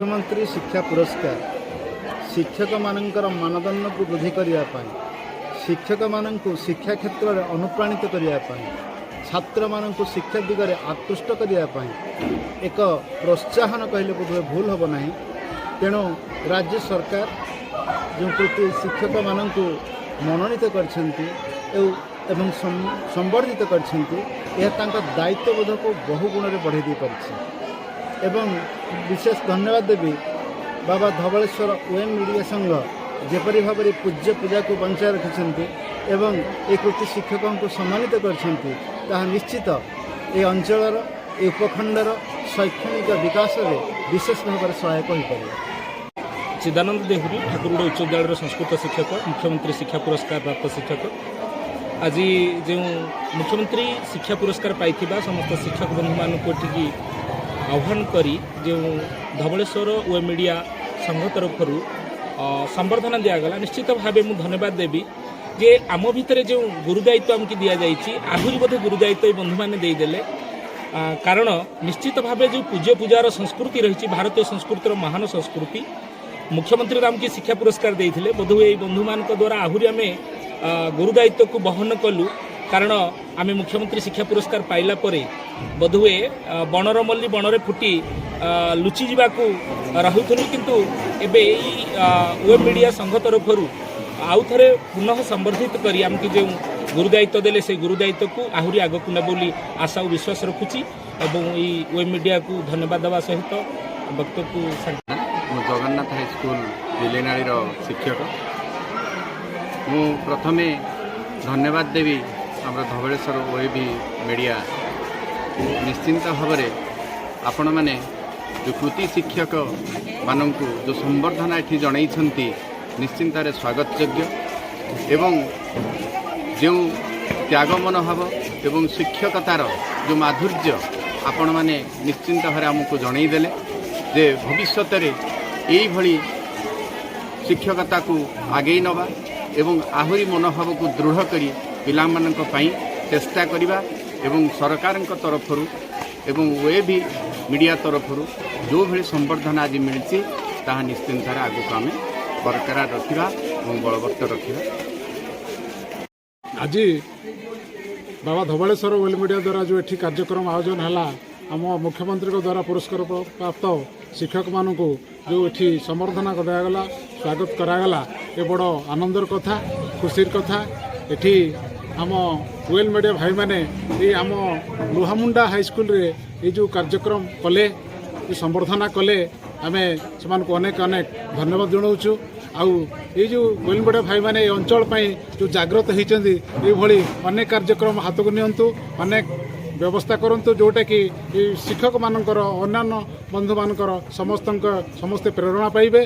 ମୁଖ୍ୟମନ୍ତ୍ରୀ ଶିକ୍ଷା ପୁରସ୍କାର ଶିକ୍ଷକମାନଙ୍କର ମାନଦଣ୍ଡକୁ ବୃଦ୍ଧି କରିବା ପାଇଁ, ଶିକ୍ଷକମାନଙ୍କୁ ଶିକ୍ଷା କ୍ଷେତ୍ରରେ ଅନୁପ୍ରାଣିତ କରିବା ପାଇଁ, ଛାତ୍ରମାନଙ୍କୁ ଶିକ୍ଷା ଦିଗରେ ଆକୃଷ୍ଟ କରିବା ପାଇଁ ଏକ ପ୍ରୋତ୍ସାହନ କହିଲେ ବୋଧହୁଏ ଭୁଲ ହେବ ନାହିଁ। ତେଣୁ ରାଜ୍ୟ ସରକାର ଯେଉଁ କୃତି ଶିକ୍ଷକମାନଙ୍କୁ ମନୋନୀତ କରିଛନ୍ତି ଏବଂ ସମ୍ବର୍ଦ୍ଧିତ କରିଛନ୍ତି, ଏହା ତାଙ୍କ ଦାୟିତ୍ୱବୋଧକୁ ବହୁ ଗୁଣରେ ବଢ଼ାଇ ଦେଇପାରିଛି। ଏବଂ ବିଶେଷ ଧନ୍ୟବାଦ ଦେବି ବାବା ଧବଳେଶ୍ୱର ୱେବ୍ ମିଡ଼ିଆ ସଂଘ, ଯେପରି ଭାବରେ ପୂଜ୍ୟ ପୂଜାକୁ ବଞ୍ଚାଇ ରଖିଛନ୍ତି ଏବଂ ଏ କୃତି ଶିକ୍ଷକଙ୍କୁ ସମ୍ମାନିତ କରିଛନ୍ତି, ତାହା ନିଶ୍ଚିତ ଏ ଅଞ୍ଚଳର, ଏ ଉପଖଣ୍ଡର ଶୈକ୍ଷଣିକ ବିକାଶରେ ବିଶେଷ ଭାବରେ ସହାୟକ ହୋଇପାରିବ। ଚିଦାନନ୍ଦ ଦେହୁରୀ, ଠାକୁରଗୁଡ଼ା ଉଚ୍ଚ ବିଦ୍ୟାଳୟର ସଂସ୍କୃତ ଶିକ୍ଷକ, ମୁଖ୍ୟମନ୍ତ୍ରୀ ଶିକ୍ଷା ପୁରସ୍କାର ପ୍ରାପ୍ତ ଶିକ୍ଷକ। ଆଜି ଯେଉଁ ମୁଖ୍ୟମନ୍ତ୍ରୀ ଶିକ୍ଷା ପୁରସ୍କାର ପାଇଥିବା ସମସ୍ତ ଶିକ୍ଷକ ବନ୍ଧୁମାନଙ୍କୁ ଏଠିକି ଆହ୍ୱାନ କରି ଯେଉଁ ଧବଳେଶ୍ୱର ୱେବ୍ ମିଡ଼ିଆ ସଂଘ ତରଫରୁ ସମ୍ବର୍ଦ୍ଧନା ଦିଆଗଲା, ନିଶ୍ଚିତ ଭାବେ ମୁଁ ଧନ୍ୟବାଦ ଦେବି ଯେ ଆମ ଭିତରେ ଯେଉଁ ଗୁରୁଦାୟିତ୍ୱ ଆମକୁ ଦିଆଯାଇଛି, ଆହୁରି ବୋଧେ ଗୁରୁଦାୟିତ୍ୱ ଏଇ ବନ୍ଧୁମାନେ ଦେଇଦେଲେ। କାରଣ ନିଶ୍ଚିତ ଭାବେ ଯେଉଁ ପୂଜ୍ୟ ପୂଜାର ସଂସ୍କୃତି ରହିଛି, ଭାରତୀୟ ସଂସ୍କୃତିର ମହାନ ସଂସ୍କୃତି, ମୁଖ୍ୟମନ୍ତ୍ରୀ ତ ଆମକୁ ଶିକ୍ଷା ପୁରସ୍କାର ଦେଇଥିଲେ, ବୋଧହୁଏ ଏଇ ବନ୍ଧୁମାନଙ୍କ ଦ୍ୱାରା ଆହୁରି ଆମେ ଗୁରୁଦାୟିତ୍ୱକୁ ବହନ କଲୁ। କାରଣ ଆମେ ମୁଖ୍ୟମନ୍ତ୍ରୀ ଶିକ୍ଷା ପୁରସ୍କାର ପାଇଲା ପରେ ବୋଧହୁଏ ବଣର ମଲ୍ଲି ବଣରେ ଫୁଟି ଲୁଚି ଯିବାକୁ ରହୁଥିଲୁ, କିନ୍ତୁ ଏବେ ଏଇ ୱେବ୍ ମିଡ଼ିଆ ସଂଘ ତରଫରୁ ଆଉ ଥରେ ପୁନଃ ସମ୍ବର୍ଦ୍ଧିତ କରି ଆମକୁ ଯେଉଁ ଗୁରୁଦାୟିତ୍ୱ ଦେଲେ, ସେଇ ଗୁରୁଦାୟିତ୍ୱକୁ ଆହୁରି ଆଗକୁ ନେବ ବୋଲି ଆଶା ଓ ବିଶ୍ୱାସ ରଖୁଛି ଏବଂ ଏଇ ୱେବ୍ ମିଡ଼ିଆକୁ ଧନ୍ୟବାଦ ଦେବା ସହିତ ବକ୍ତବ୍ୟକୁ ମୁଁ ଜଗନ୍ନାଥ ହାଇସ୍କୁଲ ବିଲେନାଳୀର ଶିକ୍ଷକ। ମୁଁ ପ୍ରଥମେ ଧନ୍ୟବାଦ ଦେବି ଆମର ଧବଳେଶ୍ୱର ଓଏଭି ମିଡ଼ିଆ। ନିଶ୍ଚିନ୍ତ ଭାବରେ ଆପଣମାନେ ଯେଉଁ କୃତି ଶିକ୍ଷକମାନଙ୍କୁ ଯେଉଁ ସମ୍ବର୍ଦ୍ଧନା ଏଠି ଜଣାଇଛନ୍ତି, ନିଶ୍ଚିନ୍ତରେ ସ୍ୱାଗତଯୋଗ୍ୟ ଏବଂ ଯେଉଁ ତ୍ୟାଗ ମନୋଭାବ ଏବଂ ଶିକ୍ଷକତାର ଯେଉଁ ମାଧୁର୍ଯ୍ୟ ଆପଣମାନେ ନିଶ୍ଚିନ୍ତ ଭାବରେ ଆମକୁ ଜଣାଇଦେଲେ ଯେ ଭବିଷ୍ୟତରେ ଏଇଭଳି ଶିକ୍ଷକତାକୁ ଆଗେଇ ନେବା ଏବଂ ଆହୁରି ମନୋଭାବକୁ ଦୃଢ଼ କରି ପିଲାମାନଙ୍କ ପାଇଁ ଚେଷ୍ଟା କରିବା ଏବଂ ସରକାରଙ୍କ ତରଫରୁ ଏବଂ ଓଏଭି ମିଡ଼ିଆ ତରଫରୁ ଯେଉଁଭଳି ସମ୍ବର୍ଦ୍ଧନା ଆଜି ମିଳିଛି, ତାହା ନିଶ୍ଚିନ୍ତରେ ଆଗକୁ ଆମେ ବରକରାର ରଖିବା ଏବଂ ବଳବତ୍ତର ରଖିବା। ଆଜି ବାବା ଧବଳେଶ୍ୱର ୱେବ୍ ମିଡ଼ିଆ ଦ୍ୱାରା ଯେଉଁ ଏଠି କାର୍ଯ୍ୟକ୍ରମ ଆୟୋଜନ ହେଲା, ଆମ ମୁଖ୍ୟମନ୍ତ୍ରୀଙ୍କ ଦ୍ୱାରା ପୁରସ୍କାର ପ୍ରାପ୍ତ ଶିକ୍ଷକମାନଙ୍କୁ ଯେଉଁ ଏଠି ସମ୍ବର୍ଦ୍ଧନା କରାଗଲା, ସ୍ୱାଗତ କରାଗଲା, ଏ ବଡ଼ ଆନନ୍ଦର କଥା, ଖୁସିର କଥା। ଏଠି ଆମ ୱେବ୍ ମିଡ଼ିଆ ଭାଇମାନେ ଏଇ ଆମ ଲୁହାମୁଣ୍ଡା ହାଇସ୍କୁଲରେ ଏଇ ଯେଉଁ କାର୍ଯ୍ୟକ୍ରମ କଲେ, ଏ ସମ୍ବର୍ଦ୍ଧନା କଲେ, ଆମେ ସେମାନଙ୍କୁ ଅନେକ ଅନେକ ଧନ୍ୟବାଦ ଜଣାଉଛୁ। ଆଉ ଏଇ ଯେଉଁ ୱେବ୍ ମିଡ଼ିଆ ଭାଇମାନେ ଏ ଅଞ୍ଚଳ ପାଇଁ ଯେଉଁ ଜାଗ୍ରତ ହେଇଛନ୍ତି, ଏଇଭଳି ଅନେକ କାର୍ଯ୍ୟକ୍ରମ ହାତକୁ ନିଅନ୍ତୁ, ଅନେକ ବ୍ୟବସ୍ଥା କରନ୍ତୁ, ଯେଉଁଟାକି ଏଇ ଶିକ୍ଷକମାନଙ୍କର, ଅନ୍ୟାନ୍ୟ ବନ୍ଧୁମାନଙ୍କର, ସମସ୍ତଙ୍କ ସମସ୍ତେ ପ୍ରେରଣା ପାଇବେ।